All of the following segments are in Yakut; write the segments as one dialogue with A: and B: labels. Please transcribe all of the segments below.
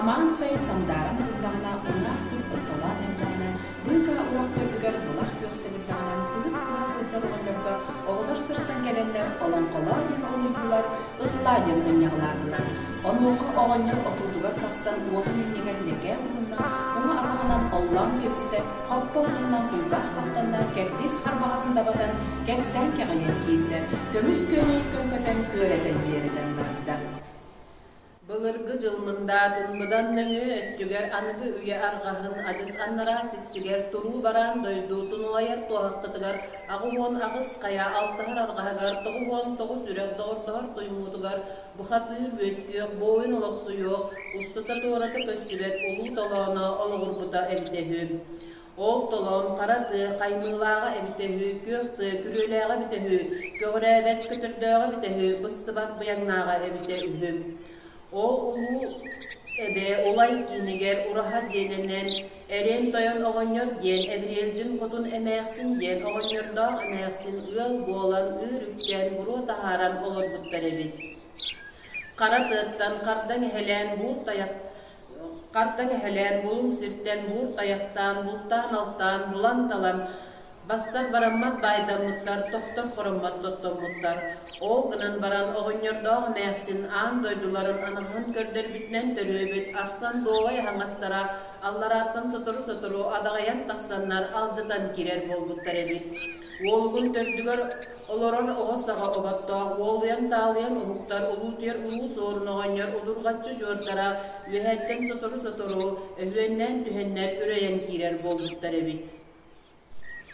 A: Самаан сайын сандааран турдаҕына, унаар күн оттолоон эрдэҕинэ, быыкаа уох төрдүгэр былах күөх сэбирдэҕинэн пыһыт быһа сылдьар оҕонньорго оҕолор сырсан кэлэннэр олоҥхолоо диэн олуйдулар, ыллаа диэн мунньаҕалаатылар. Онуоха оҕонньор отуутугар тахсан уотун иннигэр лэкээ уһунна, уҥа атаҕынан оллоон кэбистэ, хоппо ытыһынан кулгаах баттанна, кэрдиис харбаҕатын дабатан, кэпсээн кэҕийэн киирдэ, көмүс күөмэйин көҥкөтөн күөрэтэн дьиэрэтэн барда.
B: Былыргы дьыл мындаатын быдан нөҥүө өттүгэр аныгы үйэ арҕаһын адьас анараа сиксигэр туруу бараан дойду тунулайар туоһахтатыгар 88 хайа алтыһар арҕаһыгар 99 үрэх доҕордоһор туймуутугар бухатыыр үөскүөх буойун олохсуйуох устата-туората көстүбэт улуу толооно олоҕурбута эбитэ үһү. Ол толоон хара тыа хаймыылааҕа эбитэ үһү, күөх тыа күрүөлээҕэ эбитэ үһү, көҕүрээбэт көтөрдөөҕө эбитэ үһү, быстыбат быйаҥнааҕа эбитэ үһү. Ол улуу эбэ Улай киинигэр ураһа дьиэлэнэн, Эриэн Тойон оҕонньор диэн Эбириэлдьин хотун эмээхсин диэн оҕонньордоох эмээхсин ыал буолан ыыр үктээн буруо таһааран олорбуттар эбит. Хара тыаттан хардаҥ эһэлээн буур тайах Хардаҥ эһэлээн, булуҥ сиртэн буур тайахтаан, бултаан-алтаан, булан-талан, бастар бараммат баайдаммыттар, тохтор хороммот тоттоммуттар. Ол гынан баран оҕонньордоох эмээхсин аан дойдуларын анаҕаһын көрдөрбүтүнэн төрүөбүт арсан дуолай аһаҥастара алларааттан сотору-сотору адаҕайан тахсаннар алдьатан киирэр буолбуттар эбит. Уолугун төрдүгэр олорор оҕо саҕа оботтоох, уолуйан-таалыйан уһуктар улуутуйар улуу суорун оҕонньор удурҕаччы дьуордара үөһэттэн сотору-сотору өһүөннээн түһэннэр үрэйэн киирэр буолбуттар эбит.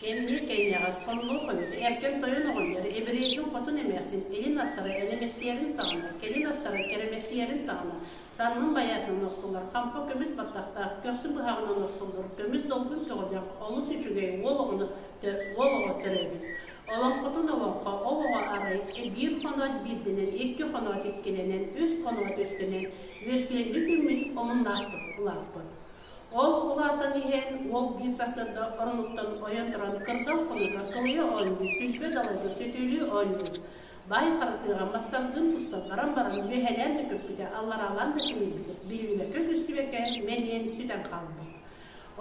C: Кэмниэ кэйиэҕэс, хомнуо хойут, эркин тойон оҕонньор, эбириэтин хотун эмээхсин, илин астара элэмэстийэрин саҕана, кэлин астара кэрэмэстийэрин саҕана, саннын байаатынан охсуллар, хампа көмүс баттахтаах, көхсү быһаҕынан охсуллар, көмүс долгун көҕүлээх, олус үчүгэй уол оҕону уол оҕо төрөөбүт. Олоҥхотун олоҥхо, ол оҕо арай биир хоноот биирдэнэн, икки хоноот иккилэнэн, үс хоноот үстэнэн, үөскүлэнник үүммүт омуннаахтык улааппыт. Ол улаатан иһэн уол биир сарсыарда оронуттан ойон туран кырдал хонуга кылыйа оонньуу, сүлбэ далайга сөтүөлүү оонньуур. Баай харатыаҕа мастардыын тустан баран-баран үөһэлээн да көппүтэ, аллараалаан да тимирбитэ, биллибэккэ-көстүбэккэ мэлийэн сүтэн хаалбыт.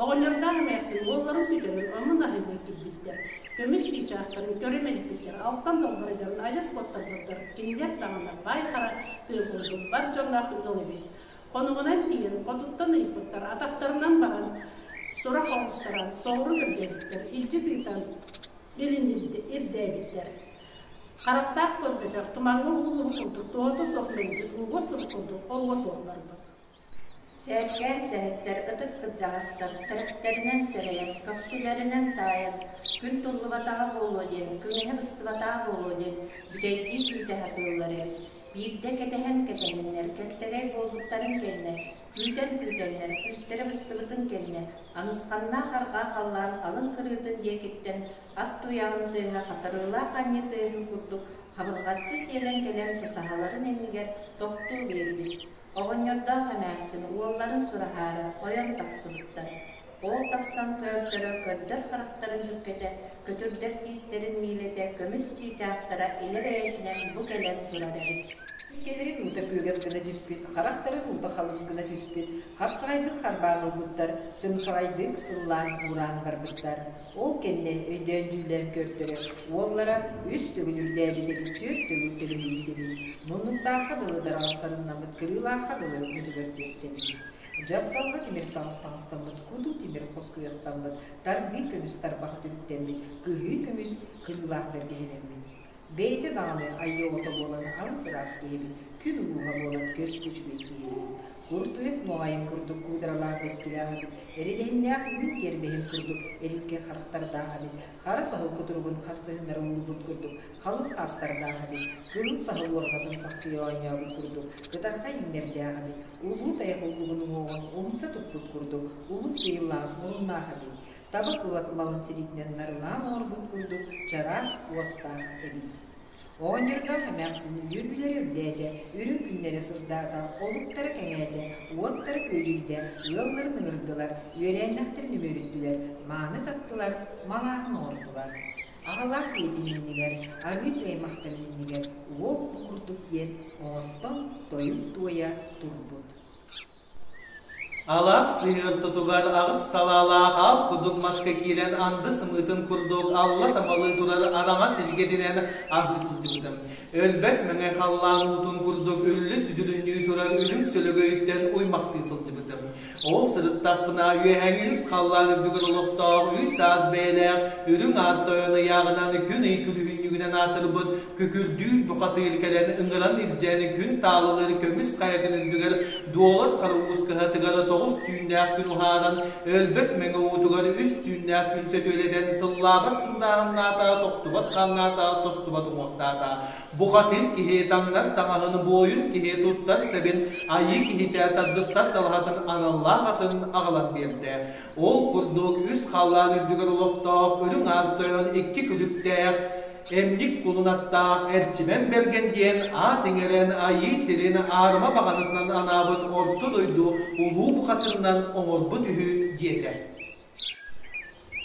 C: Оҕонньордоох эмээхсин уолларын сүтэрэн омун аһыыга киирбиттэр, көмүс чыычаахтарын көрө мэлиппиттэр, алтан долбарыйдарын адьас куоттарбыттар, кинилэр даҕаны баай хара тыа курдук бар дьонноох ыал эбит. Хонугунан тиийэн хотуттан ыйыппыттар, атахтарынан баран сурах оҕустаран соҕуру көрдөөбүттэр, илдьит ыытан илин ирдээбиттэр. Харахтаах көрбөтөх, тумаҥҥа уһуллубут курдук туһата суох мэлдьи ууга суох курдук олуга суох барбыт.
D: Сээркээн сэһэттэр, ытык кырдьаҕастар сэрэхтэринэн сэрэйэн, көхсүлэринэн таайан, күн туллубатаҕа буолуо диэн, күҥэһэ быстыбатаҕа буолуо диэн бүтэйдии күүтэ сатыыллар эбит. Биирдэ кэтэһэн кэтэһэннэр, кэлтэгэй буолбуттарын кэннэ, күүтэн күүтэннэр, күүстэрэ быстыбытын кэннэ, анысханнаах арҕаа халлаан алын кырыытын диэкиттэн ат туйаҕын тыаһа хатарыылаах анньыы тыаһын курдук хабырҕаччы сиэлэн кэлэн тусаһаларын иннигэр тохтуу биэрбит. Оҕонньордоох эмээхсин уолларын сураһаары ойон тахсыбыттар. Ол тахсан көөртөрө көрдөр харахтарын дьүккэтэ, көтүрдэр тиистэрин миилэтэ көмүс чыычаахтара илэ бэйэтинэн бу кэлэн турар эбит.
E: Искэлэрин уута күөгэс гына түспүт, харахтарын уута халыс гына түспүт, хапсаҕайдык харбаан ылбыттар, сымсаҕайдык сыллаан уураан барбыттар. Ол кэннэ өйдөөн-дьүүллээн көртөрө, уоллара үс төгүл үрдээбит эбит, түөрт төгүл төлөһүйбүт эбит. Муннуктаахха дылы дараҕар сарыннаммыт, кырыылаахха дылы мөтүгэр түөстэммит. Дьапталҕа тимир таҥас таҥастаммыт, куду тимир хоскуйахтаммыт, тардыы көмүс тарбах түбүктэммит, кыһыы көмүс кырыылаах бэргэһэлэммит. Бэйэтэ даҕаны айыы оҕото буолан алыс ыраас киһибит, күн улууһа буолан көс үчүгэй киһибит. Куртуйах нуоҕайын курдук куударалаах бэскилээх эбит, эридэһиннээх үүн тиэрбэһин курдук эрилкэ харахтардаах эбит, хара саһыл кутуругун харсыһыннара уурбут курдук халыҥ хаастардаах эбит, кыһыл саһыл уорҕатын сахсыйа оонньообут курдук кытархай иҥнэрдээх эбит, улуу тайах уллугун уҥуоҕун умса туппут курдук уһун сыйыллаҕас муруннаах эбит, таба кыла кымалын сириитинэн нарылаан оҥорбут курдук чараас уостаах эбит. Оҕонньордоох эмээхсин үөрүүлэрэ үрдээтэ, үрүҥ күннэрэ сырдаата, олуктара кэҥээтэ, уоттара күөдьүйдэ, ыалларын ыҥырдылар, үөлээннэхтэрин үмүөрүттүлэр, мааны таттылар, малааһын оҥордулар. Аҕалаах ийэтин иннигэр, арыы аймахтарын иннигэр уол бу курдук диэн оҥостон тойук туойа турбут.
F: Алаас сыһыы ортотугар аҕыс салаалаах аал курдук маска киирэн анды сымыытын курдук алла тамалыы турар араҥас илгэтинэн аһыы сылдьыбытым. Өлбөт мэҥэ халлаан уутун курдук үллү сүдүрүннүү турар үрүҥ сөлөгөйүттэн уймахтыы сылдьыбытым. Ол сырыттахпына үөһээҥи үс халлаан үрдүгэр олохтоох үс саас бэйэлээх үрүҥ аар тойон ыйааҕынан күн-ый күлүһүнньүгүнэн аатырбыт күкүрдүүр бухатыыр кэлэн ыҥыран илдьэн күн таалылыыр көмүс хайатын үрдүгэр дуолар хара уус кыһатыгар тоҕус түүннээх күн уһааран өлбөт мэҥэ уутугар үс түүннээх күн сөтүөлэтэн сыллаабат сындааһыннаата тохтубат хааннаата тостубат уҥуохтаата Бухатыыр киһи таҥнар таҥаһын, буойун киһи туттар сэбин, айыы киһитэ тардыстар талаһатын аналлаах атын аҕалан биэрдэ. Ол курдук үс халлаан үрдүгэр олохтоох үрүҥ аар тойон икки күлүктээх, эмньик кулун аттаах Эрчимэн Бэргэн диэн аат иҥэрэн айыы сирин аарыма баҕанатынан анаабыт орто дойду улуу бухатырынан оҥорбут үһү диэтэ.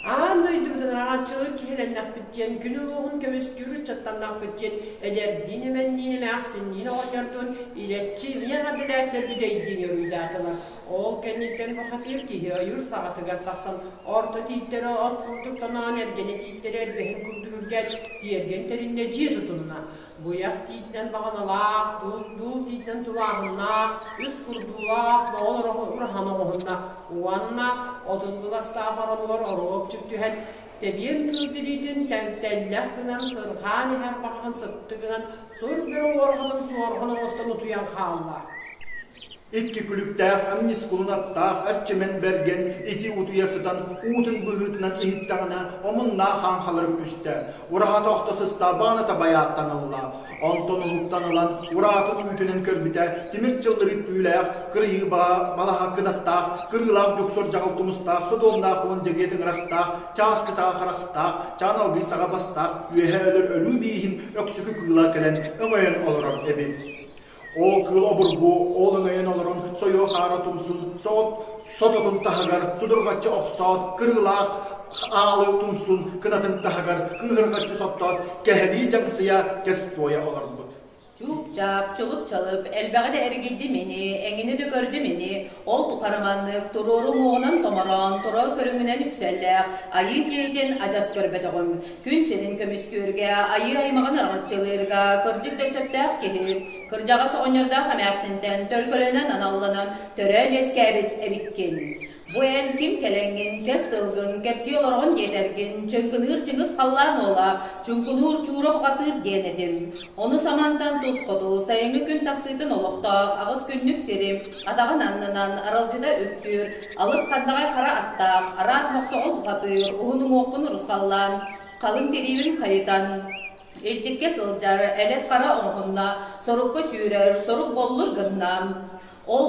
G: Аан дойдубутун араҥаччылыыр киһилэннэхпит диэн, күн улууһун көмүскүүр ыччаттаннахпыт диэн эдэрдиин эмэнниин эмээхсинниин оҕонньордуун илэччи ийэ эҕэрдэлээтилэр бүтэйдиин уруйдаатылар. Ол кэнниттэн бухатыыр киһи ойуур саҕатыгар тахсан орто тииттэрэ от курдук тоноон эргэни тииттэрэ эрбэһин курдук үргээн тиэргэн тэриннэ дьиэ тутунна. Буйах тиитинэн баҕаналаах, дуул тиитинэн тулааһыннаах, үс курдуулаах моҕол ураһан оҥоһунна уонна отун быластаах оронугар оруобчук түһэн, тэбиэн кыыл тириитин тэллэх гынан сырҕаан иһэр баҕаһын сыттыгынан сур бөрө уорҕатын суорҕан оҥостон утуйан хаалла.
H: Икки күлүктээх амньыс кулун аттаах Эрчимэн Бэргэн ити утуйа сытан уутун быһыытынан иһиттэҕинэ омуннаах хаҥхаларым түстэ, ураһата охто сыста бааната байааттан ылла. Онтон уһуктан ылан ураатын үүтүнэн көрбүтэ тимир чыллырык түүлээх, кырыйыы балаһа кынаттаах, кырыылаах дьуксур дьаҕыл тумустаах, содуомнаах уон дьэгиэ тыҥырахтаах, чааскы саҕа харахтаах, чаан алгый саҕа бастаах, үөһэ өлөр өлүү бииһин өксүкү кыыла кэлэн өҥөйөн олорор эбит. Ол кыыл обургу ол өҥөйөн олорон сойуо хаара тумсун соҕот сототун таһыгар судурҕаччы охсоот кырыылаах аалы тумсун кынатын таһыгар кыыһырҕаччы соттоот кэһэлии дьаҥсыйа кэс туойа олорбут.
I: Чууп-чаап, чулуп-чалып, элбэҕи да эргийдим ини, эҥини да көрдүм ини, ол тухары маннык туруору уҥуоҕунан томороон, турар көрүҥүнэн үксэллээх, айыы киһитин адьас көрбөтөҕүм. Күн сирин көмүскүүргэ, айыы аймаҕын араҥаччылыырга кырдьык да сөптөөх киһи, кырдьаҕас оҕонньордоох эмээхсинтэн төлкөлөнөн аналланан төрөөн үөскээбит эбиккин. Бу эн ким кэлэҥҥин, кэс тылгын, кэпсии олороҕун диэтэргин, чыҥкыныыр чыҥыс халлаан уола, чуҥкунуур чуура бухатыыр диэн этим. Ону самантан тус хоту, сайыҥҥы күн тахсыытын олохтоох аҕыс күннүк сирим, атаҕын аннынан аралдьыта үктүүр, алып хандаҕай хара аттаах, араат мохсоҕол бухатыыр, уһун уҥуохпун урусхаллаан, халыҥ тириибин хайытан, илдьиккэ сылдьар, элэс хара оҥоһунна, сорукка сүүрэр, сорук боллур гынна. Ол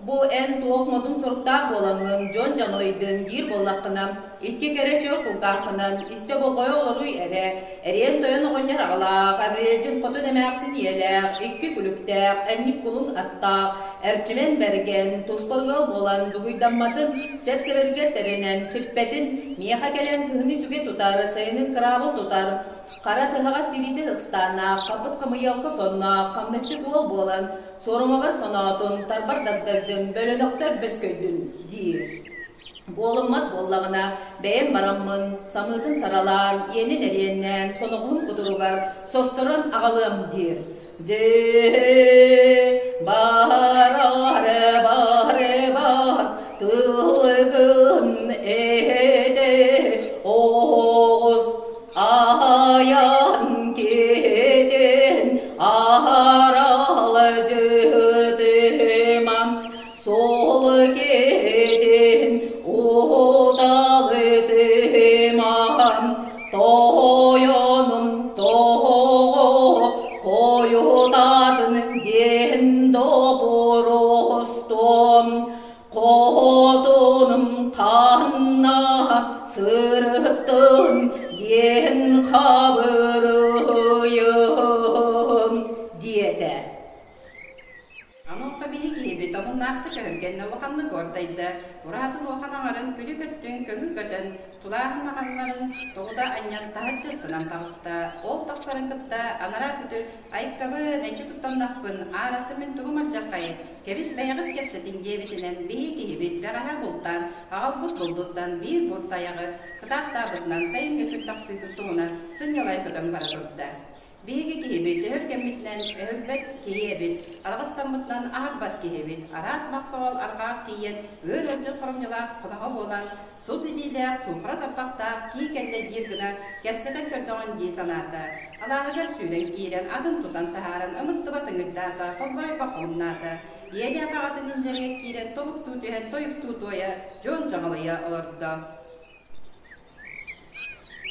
I: бу эн туох модун соруктаах буолаҥҥын, дьон дьаҥылыйдын диир буоллаххына, икки кэрэ чөр кулгааххынан истэ болҕойо олоруй эрэ, эриэн тойон оҕонньор аҕалаах, Арыйдьын хотун эмээхсин ийэлээх, икки күлүктээх, эмньик кулун аттаах, Эрчимэн Бэргэн, туспа ыал буолан дугуйдамматын, сэп-сэбэргэр тэринэн, сиппэтин, миэхэ кэлэн кыһыны сүгэ тутар, сайынын кыраабыл тутар, хара тыһаҕас тириитин ыстааннаах, хаппыт хамыйалка сонноох, хамначчыт уол буолан, Суорумабар соноотун, тарбар дагдайдын, бөлөнөхтөр бөскөйдүн диир. Буолуммат буоллаҕына, бэйэм бараммын, самыытын саралаан, иэнин эриэннээн, соноҕоһун кутуругар состорон аҕалыам диир. Дьэ, бараре баре бар, тылгын эһэде оҕус Айан киһитин аралдьытымам, суол киһитин уталытымам, тойонум тоҕо хойутатын диэн доппуруостуом. Хотунум ханна сырыттын диэн хабырыйым диэтэ.
J: Онуоха биһиги киһибит омуннаахтык Ыраахтык өһүргэннэ, улаханнык уордайда. Ураһатын улахан аҥарын күлүк өттүн көҥү көтөн, тулааһын маҕаннарын тоҕута анньан таһырдьа ыстанан таҕыста. Ол тахсарын кытта анараа күтүр «Айкабын, эчи куттаннахпын, аараттым мин тугум алдьархайы, кэбис бэйэҕит кэпсэтиҥ» диэбитинэн биһи киһибит бэҕэһээ бултаан аҕалбыт булдуттан биир буртайаҕы кытаахтаабытынан сайыҥҥы күн тахсыытын туһунан сынньалай көтөн бара турда. Биһиги киһибит өһүргэммитинэн өһүрбэт киһи эбит, араҕастаммытынан аһарбат киһи эбит, араат мохсоҕол арҕаах тиийэн ыар ыалдьыт хоромньулаах хоноһо буолан, сут илиилээх, суухара тарбахтаах кии кэллэ диир гына кэпсэтэн көрдөҕүн дии санаата. Алааһыгар сүүрэн киирэн, атын тутан таһааран ымыттыбат ыҥырдаата, холборойбох холумнаата. Ийэлээх аҕатын иннилэригэр киирэн тобуктуу түһэн тойуктуу туойа, дьон дьаҕалыйа олордо.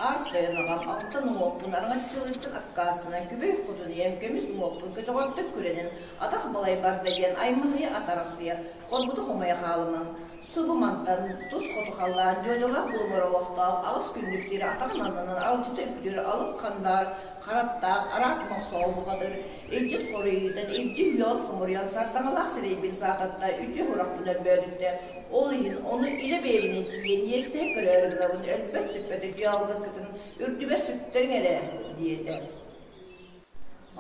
K: Аар тойон аҕам алтан уҥуохпун араҥаччылыыртан аккаастанан күбэй хотун ийэм көмүс уҥуохпун көтөҕөртөн күрэнэн атах балай барда диэн аймаһыйа атарахсыйа хоргута хомойо хаалымаҥ. Субу мантан тус хоту халлаан дьуодьалаах булумар олохтоох аҕыс күннүк сири атаҕын аннынан алчыта үктүүр алып хандаар хараттаах араат мохсоҕол бухатыр илдьит хоруйуутан илдьи үөҕүн хомуруйан сардаҥалаах сирэйбин саататта үтүө сурахпын өлбөөдүттэ Ол иһин ону илэ бэйэбинэн тиийэн иэстэһэ көрөөрү гынабын өлбөт-сүппэт үтүө алгыскытын үрдүбэр сүктэриҥ эрэ диэтэ.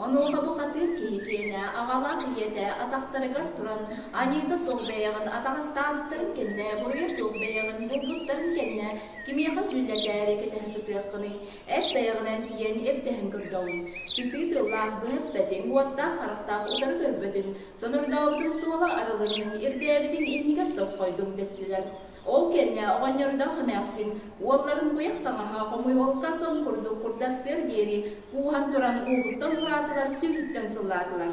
A: Онуоха бухатыыр киһи киэнэ аҕалаах ийэтэ атахтарыгар туран аньыыта суох бэйэҕин атаҕастаабыттарын кэннэ буруйа суох бэйэҕин булбуттарын кэннэ кимиэхэ дьүүллэтээри кэтэһэ сытыаххыный эт бэйэҕинэн тиийэн ирдэһэн көрдөҕүҥ сытыы тыллаах быһа эппэтиҥ уоттаах харахтаах утары көрбөтүҥ Сонордообутум суола арылынныҥ, ирдээбитиҥ иннигэр тосхойдуҥ дэстилэр. Ол кэннэ оҕонньордоох эмээхсин уолларын куйах таҥаһа хомуйуолка сон курдук курдастыар диэри кууһан туран уугуттан ураатылар, сүүһүттэн сыллаатылар.